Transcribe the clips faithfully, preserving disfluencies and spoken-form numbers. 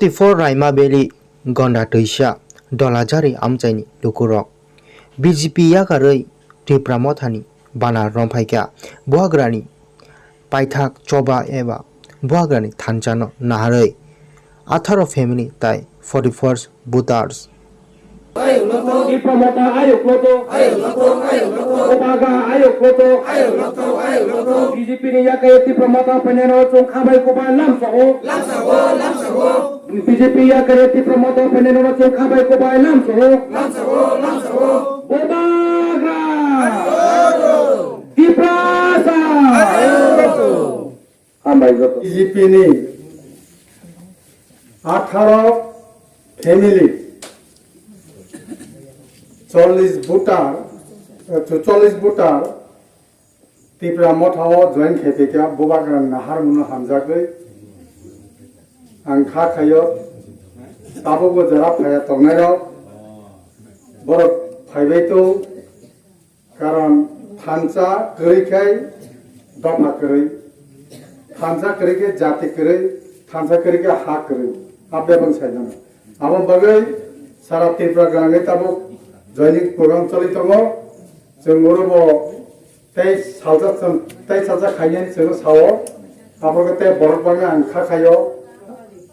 Forty four Raima Valley Gonda Twisa Dolajari amchaini lukurok B J P yakarwi Tipra Mothani bana romphaikha Buhagrani paithak choba eba Buhagrani thanchano naharwi atharo family tai forty four voters. Tipra Motha ayuk loto. Bubagra ayuk loto. B J P ni yakarwi Tipra Motha phainano chwng khabai kubai lamsao. B J P yakarwi Tipra Motha phainano chwng khabai kubai lamsao. Bubagra. Tiprasa. Hambai joto. B J P ni atharo family, chollish voter, eh, chollish voter Tipra Motha o join khaiphaikha, Bubagra nahar mano hamjagwi. Ang kha khaio, tabukbo jora phaiya tongnairok, borok phaibai tong. Karon thansa kwrwi khai dopha kwrwi, thansa kwrwi khe jati kwrwi, thansa kwrwi khe ha kwrwi, ha bebak sai mano. Abo bagwi sara Tripura gwnangwi tabuk joining program choli tongo. Chwng oro bo tei salsa chwng, tei salsa khainani chwngno sao. Abo khe tei borok bagwi ang kha khaio,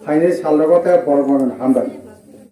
phainai salrogo tei borok bagwi hambai.